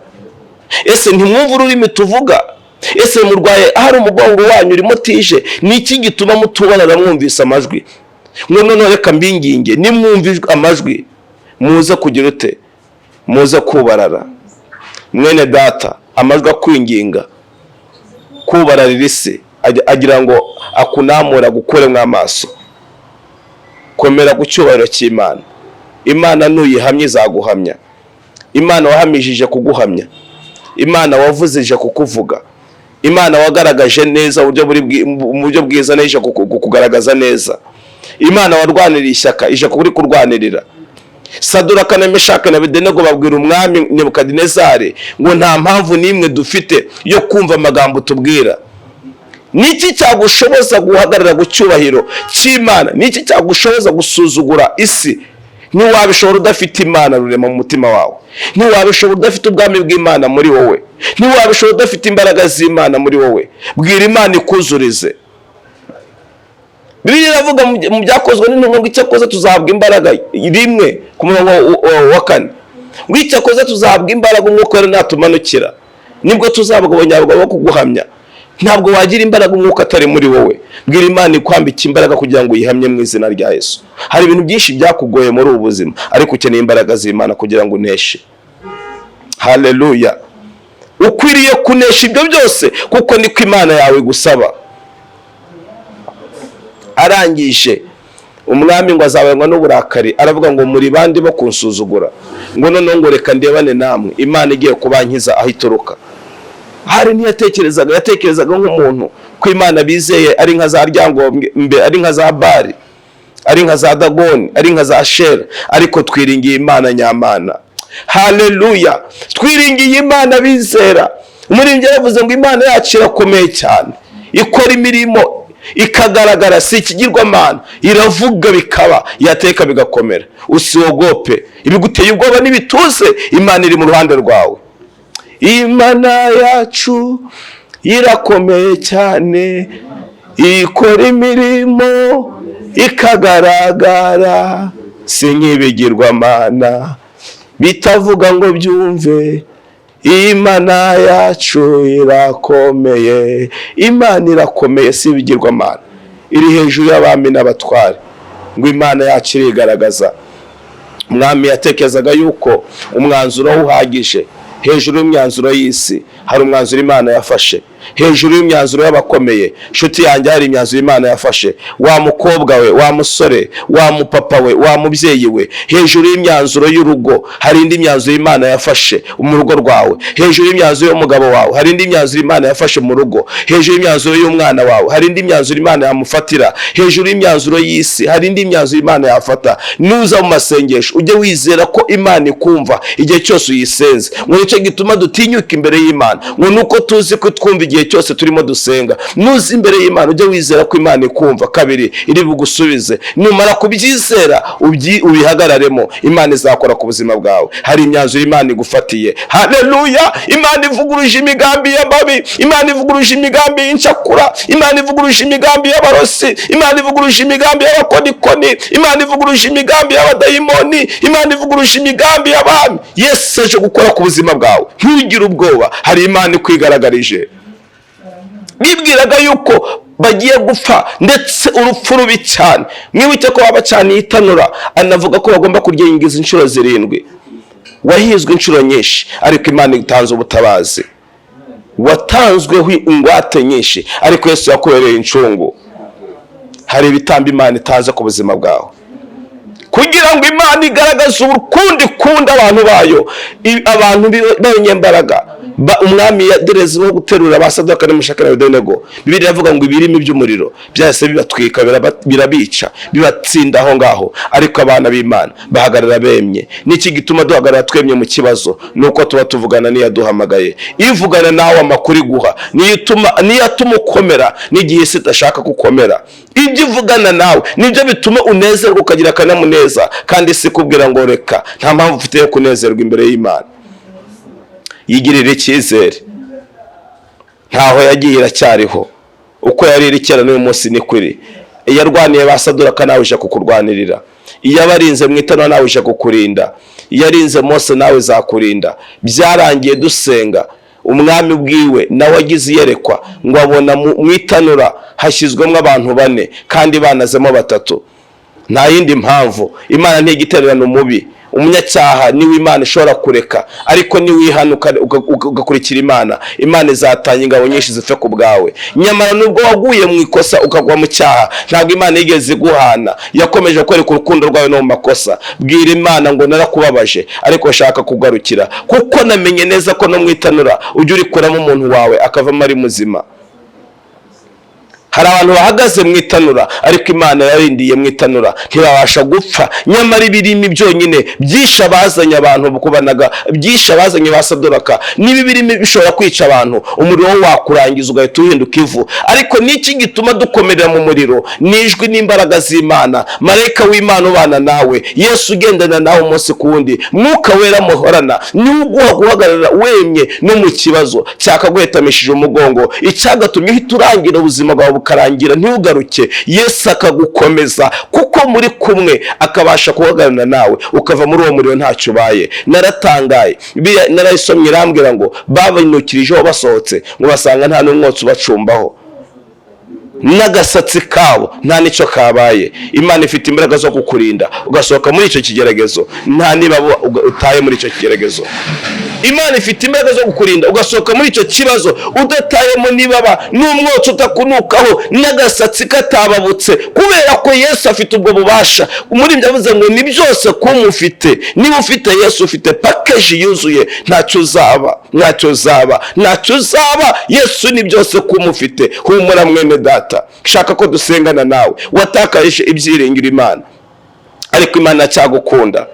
Ese ntimwumva ururimi tuvuga? Ese murwaye ahari umugongo wanyu urimo tije? Ni iki gituma mutubonana mwumvise amajwi? Ngo noneho reka mbinginge, nimwumva amajwi muze kugira ute, muze kubarara. Mwene data, amajwi akwinginga kubararira isi agira ngo akunamura gukuremo amaso. Komera ku cyubahiro cy'Imana. Imana nuyihamya izaguhamya. Imana wahamijije kuguhamya, Imana wavuzije kukuvuga, Imana wagaragaje neza mu buryo bwiza n'ije kukugaragaza neza, Imana warwaniriye ishyaka ije kuri kurwanirira. Saduraka na Meshaki na Abedenego babwira umwami Nebukadinezari ngo nta mpamvu n'imwe dufite yo kumva amagambo tubwira. Niki cyagushoboza guhagarara ku cyubahiro cy'Imana? Niki cyagushoboza gusuzugura isi? Ntiwabishobora udafite Imana rurema mu mutima wawe. Ntiwabishobora udafite ubwami bw'Imana muri wowe. Ntiwabishobora udafite imbaraga z'Imana muri wowe. Bwira Imana ikuzurize. Bibiliya iravuga mu byakozwe n'intumwa ngo icyakoze tuzahabwa imbaraga, rimwe ku murongo wa 4, ngo icyakoze tuzahabwa imbaraga umwuka wera natumanukira, Nibwo tuzaba abanyabugabo bo kuguhamya. Ntabwo wagira imbaraga umwuka atari muri wowe. Bwira Imana ikwambika imbaraga kugira ngo uyihamye mu izina rya Yesu. Hari ibintu byinshi byakugoye muri ubu buzima, ariko ukeneye imbaraga z'Imana kugira ngo uneshe. Haleluya! Ukwiriye kunesha ibyo byose kuko niko Imana yawe igusaba. Arangije umwami ngo azabarwa n'uburakari, aravuga ngo: "Muri bandi bo kunsuzugura?" Ngo noneho ngo: "Reka ndebane namwe Imana igiye kubankiza aho ituruka." Hari ntiyatekerezaga, yatekerezaga nk'umuntu ko Imana bizeye ari nka za Ryangombe, ari nka za Bari, ari nka za Dagoni, ari nka za Shera. Ariko twiringiye Imana nyamana. Haleluya! Twiringiye Imana bizera. Umuririmbyi yaravuze ngo: "Imana yacu irakomeye cyane, ikora imirimo ikagaragara, si ikigirwamana, iravuga bikaba, yateka bigakomera." Usiogope, ibiguteye ubwoba n'ibituze, Imana iri mu ruhande rwawe. Imana yacu irakomeye cyane, ikora imirimo ikagaragara, si nk'ibigirwamana bitavuga ngo byumve. Imana yacu irakomeye. Imana irakomeye, si ibigirwamana, iri hejuru y'abami n'abatware. Ngo Imana yacu irigaragaza. Umwami yatekerezaga yuko umwanzuro we uhagije. Hejuru y'imyanzuro y'isi hari umwanzuro Imana yafashe. Hejuru y'imyanzuro y'abakomeye, inshuti yanjye, hari imyanzuro Imana yafashe. Wa mukobwa we, wa musore, wa mupapa we, wa mubyeyi we, hejuru y'imyanzuro y'urugo hari indi myanzuro Imana yafashe mu rugo rwawe. Hejuru y'imyanzuro y'umugabo wawe hari indi myanzuro Imana yafashe mu rugo. Hejuru y'imyanzuro y'umwana wawe hari indi myanzuro Imana yamufatira. Hejuru y'imyanzuro y'isi hari indi myanzuro Imana yafata. Nuza mu masengesho, ujye wizera ko Imana ikumva igihe cyose uyisenze. Ngo nicyo gituma dutinyuka imbere y'Imana, ngo nuko tuzi ko twumva igihe cyose turimo dusenga. Nuza imbere y'Imana, ujye wizera ko Imana ikumva. Kabiri, iri bugusubize. Numara kubyizera, ubihagararemo, Imana izakora ku buzima bwawe. Hari imyanzuro Imana igufatiye. Haleluya! Imana ivuguruje imigambi y'ababi, Imana ivuguruje imigambi y'incakura, Imana ivuguruje imigambi y'abarosi, Imana ivuguruje imigambi y'abakonikoni, Imana ivuguruje imigambi y'abadayimoni, Imana ivuguruje imigambi y'abami. Yesu aje gukora ku buzima bwawe. Ntugire ubwoba, hari Imana ikwigaragarise. Bibwiraga yuko bagiye gupfa, ndetse urupfu rubi cyane. Mwibuke ko babacaniye itanura, anavuga ko bagomba kuryingiza inshuro 7. Wahizwe inshuro nyinshi, ariko Imana itanze ubutabazi. Watanzweho ingwate nyinshi, ariko Yesu yakubereye incungu. Hari ibitambo Imana itanze ku buzima bwawe kugira ngo Imana igaragaze urukundo ikunda abantu bayo, abantu b'abanyembaraga. Umwami yadereze wo guterura ba Sadoka n'Meshaki na Abedenego. Bibiliya iravuga ngo ibirimi by'umuriro byahise bibatwika, birabica, bibatsinda aho ngaho, ariko abana b'Imana bahagarara bemye. Niki gituma duhagarara twemye mu kibazo? Ni uko tuba tuvugana n'iyaduhamagaye. Ivugana nawe, amakuru iguha niyo atuma ukomera n'igihe isi idashaka gukomera. Ibyo ivugana nawe nibyo bituma unezerwa, ukagira akanyamuneza, kandi isi ikubwira ngo reka, nta mpamvu ufite yo kunezerwa imbere y'Imana. Yigirira icyizere, ntaho yagiye, iracyariho. Uko yari iri kera, n'uyu munsi ni kuri. Iyo arwaniye ba Saduraka, nawe ije kukurwanirira. Iyo abarinze mu itanura, nawe ije kukurinda. Iyo arinze Mose, nawe izakurinda. Byarangiye dusenga, umwami bwiwe nawe agize iyerekwa, ngo abona mu itanura hashyizwemo abantu bane kandi banazemo batatu. Nta yindi mpamvu, Imana ntigitererana umubi. Umunyacyaha niwe Imana ishobora kureka, ariko niwihana ugakurikira Imana, Imana izatanga ingabo nyinshi zipfe ku bwawe. Nyamara nubwo waguye mu ikosa, ukagwa mu cyaha, ntabwo Imana yigeze iguhana, yakomeje kwereka urukundo rwawe no mu makosa. Bwira Imana ngo: "Narakubabaje, ariko shaka kugarukira, kuko namenye neza ko no mu itanura ujya urikuramo umuntu wawe akavamo ari muzima." Hari abantu bahagaze mu itanura, ariko Imana yarindiye mu itanura ntibabasha gupfa. Nyamara ibirimi byonyine byishe abazanye abantu kubanaga, byishe abazanye ba Saduraka. Niba ibirimi bishobora kwica abantu, umuriro wo wakurangiza ugahita uhinduka ivu. Ariko niki gituma dukomerera mu muriro? Ni ijwi n'imbaraga z'Imana, marayika w'Imana ubana nawe, Yesu ugendana nawe umunsi ku wundi, Mwuka Wera muhorana, niwe uguha guhagarara wemye no mu kibazo cyakaguhetamishije umugongo, icyagatumye uhita urangira, ubuzima bwawe bukarangira, ntugaruke. ufite, Yesu akagukomeza kuko muri kumwe, akabasha guhagararana nawe, ukava muri uwo muriro ntacyo ubaye. Naratangaye, narayisomye, irambwira ngo babinukirijeho basohotse, ngo basanga nta n'umwotsi ubacumbaho, n'agasatsi kabo nta n'icyo kabaye. Imana ifite imbaraga zo kukurinda ugasohoka muri icyo kigeragezo nta niba utaye muri icyo kigeragezo. Imana ifite imbaraga zo kukurinda ugasohoka muri icyo kibazo udatayemo nibaba, n'umwotsi utakunukaho, n'agasatsi katababutse, kubera ko Yesu afite ubwo bubasha. Muri ibyo avuze ngo ni byose kumufite. Niba ufite Yesu, ufite package yuzuye. Ntacyo uzaba, ntacyo uzaba, ntacyo uzaba. Yesu ni byose kumufite. Humura mwene data, shaka ko dusengana nawe watakaje ibyiringiro Imana, ariko Imana cyagukunda.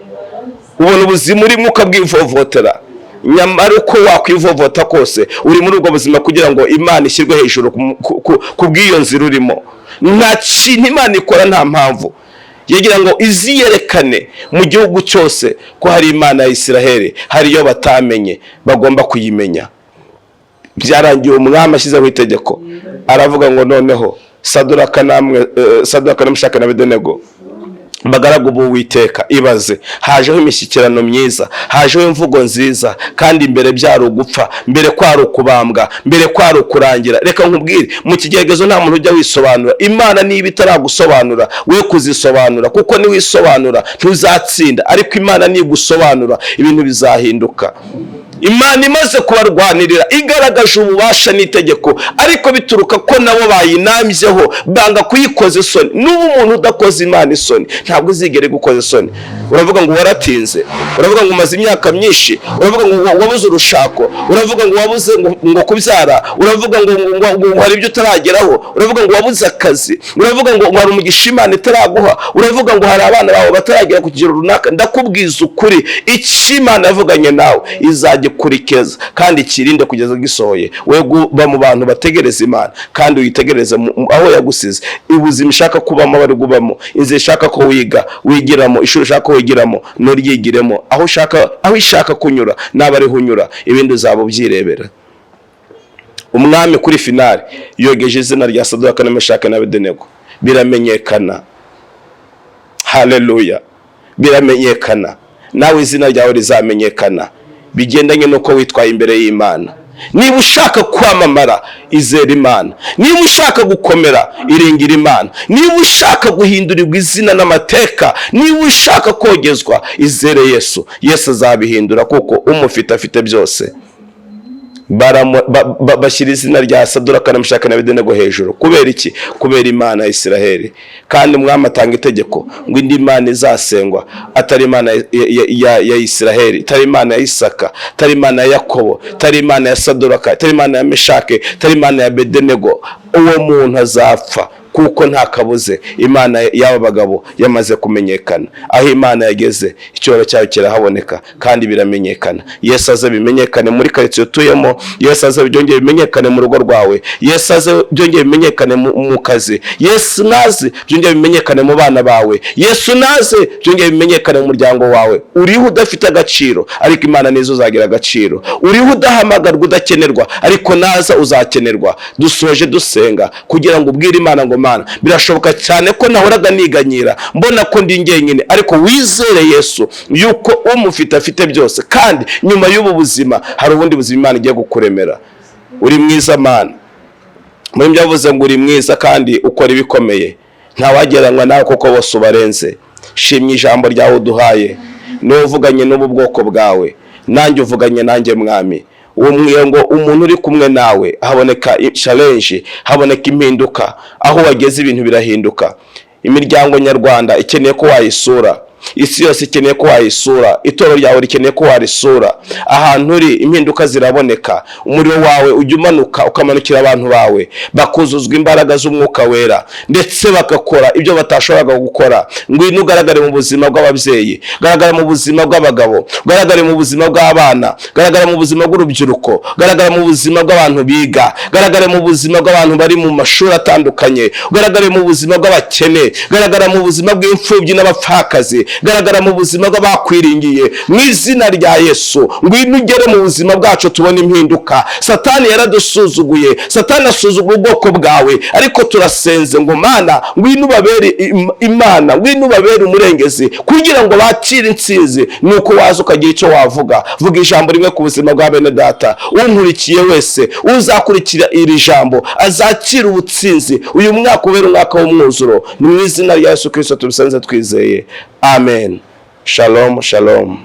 Ubona ubuzima urimo ukabwivovotera, nyamara uko wakwivovota kose, uri muri ubwo buzima kugira ngo Imana ishyirwe hejuru ku bw'iyo nzira urimo. Nta kintu Imana ikora nta mpamvu, yagira ngo iziyerekane mu gihugu cyose ko hari Imana ya Isiraheli, hari iyo batamenye bagomba kuyimenya. Byarangiye umwami ashyizeho itegeko, aravuga ngo noneho Saduraka namwe, Saduraka na Meshaki na Abedenego, bagaragu b'Uwiteka. Ibaze, hajeho imishyikirano myiza, hajeho imvugo nziza, kandi mbere byari ugupfa, mbere kwari ukubambwa, mbere kwari ukurangira. Reka nkubwire, mu kigeragezo nta muntu ujya wisobanura. Imana niba itaragusobanura, we kuzisobanura, kuko niwisobanura ntuzatsinda, ariko Imana nigusobanura ibintu bizahinduka. Imana imaze kubarwanirira, igaragaje ububasha n'itegeko, ariko bituruka ko nabo bayinambyeho, banga kuyikoza isoni. N'ubu umuntu udakoza Imana isoni ntabwo uzigera igukoza isoni. Uravuga ngo waratinze, uravuga ngo umaze imyaka myinshi, uravuga ngo wabuze urushako, uravuga ngo wabuze ngo kubyara, uravuga ngo hari ibyo utarageraho, uravuga ngo wabuze akazi, uravuga ngo hari umugisha Imana itaraguha, uravuga ngo hari abana bawe bataragera ku kigero runaka. Ndakubwiza ukuri, icyo Imana yavuganye nawe izagikurikiza kandi ikirinde kugeza gisohoye. We kuba mu bantu bategereza Imana, kandi uyitegereze aho yagusize. Ubuzima ishaka kubamo bari kubamo, inzira ishaka ko wiga wigiramo, ishuri ushaka ko wigiramo nuryigiremo, aho ushaka, aho ishaka kunyura naba ariho unyura, ibindi uzaba ubyirebera. Umwami kuri finale yogeje izina rya Saduraka na Meshaki na Abedenego, biramenyekana. Haleluya, biramenyekana. Nawe izina ryawe rizamenyekana bigendanye n'uko witwaye imbere y'Imana. Niba ushaka kwamamara, izera Imana. Niba ushaka gukomera, iringira Imana. Niba ushaka guhindurirwa izina n'amateka, niba ushaka kogezwa, izere Yesu. Yesu azabihindura kuko umufite afite byose. Bashyira izina rya Saduraka na Meshaki na Abedenego hejuru. Kubera iki? Kubera Imana ya Isiraheli. Kandi umwami atanga itegeko ngo indi mana izasengwa atari Imana ya Isiraheli, itari Imana ya Isaka, itari Imana ya Yakobo, itari Imana ya Saduraka, itari Imana ya Meshake, itari Imana ya Abedenego, uwo muntu azapfa, kuko nta kabuze Imana y'aba bagabo yamaze kumenyekana. Aho Imana yageze, icyubahiro cyayo kirahaboneka kandi biramenyekana. Yesu aze bimenyekane muri karitsiye utuyemo, Yesu aze byongere bimenyekane mu rugo rwawe, Yesu aze byongere bimenyekane mu kazi, Yesu naze byongere bimenyekane mu bana bawe, Yesu naze byongere bimenyekane mu muryango wawe. Uriho udafite agaciro, ariko Imana nizo uzagira agaciro. Uriho udahamagarwa, udakenerwa, ariko naza uzakenerwa. Dusoje dusenga kugira ngo ubwire Imana ngo: "Mana, birashoboka cyane ko nahoraga niganyira, mbona ko ndi njyenyine, ariko wizere Yesu yuko umufite afite byose, kandi nyuma y'ubu buzima hari ubundi buzima Imana igiye kukuremera." Uri mwiza Mana. Muri byo yavuze ngo uri mwiza kandi ukora ibikomeye, ntawagereranywa nawe kuko bose ubarenze. Shimye ijambo ryawe uduhaye, niwe uvuganye n'ubu bwoko bwawe, nanjye uvuganye nanjye. Mwami, uwo ngo umuntu uri kumwe nawe haboneka challenge, haboneka impinduka. Aho wageze ibintu birahinduka. Imiryango nyarwanda ikeneye ko wayisura, isi yose ikeneye ko wayisura, itorero ryawe rikeneye ko warisura. Ahantu uri impinduka ziraboneka. Umuriro wawe ujya umanuka ukamanukira abantu bawe, bakuzuzwa imbaraga z'Umwuka Wera, ndetse bagakora ibyo batashoboraga gukora. Ngwino ugaragare mu buzima bw'ababyeyi, garagara mu buzima bw'abagabo, garagare mu buzima bw'abana, garagara mu buzima bw'urubyiruko, garagara mu buzima bw'abantu biga, garagare mu buzima bw'abantu bari mu mashuri atandukanye, garagare mu buzima bw'abakene, garagara mu buzima bw'imfubyi n'abapfakazi. Garagara mu buzima bw'abakwiringiye mu izina rya Yesu. Ngwino ugere mu buzima bwacu tubone impinduka. Satani yaradusuzuguye, Satani asuzugura ubwoko bwawe, ariko turasenze ngo Mana, ngwino ubabere Imana, ngwino ubabere umurengezi kugira ngo bakire intsinzi. Nuko waza ukagira icyo wavuga. Vuga ijambo rimwe ku buzima bwa bene data. Unkurikiye wese, uzakurikira iri jambo, azakira ubutsinzi. Uyu mwaka ubera umwaka w'umwuzuro. Ni mu izina rya Yesu Kirisito tubisenze twizeye, amen. Shalom, shalom.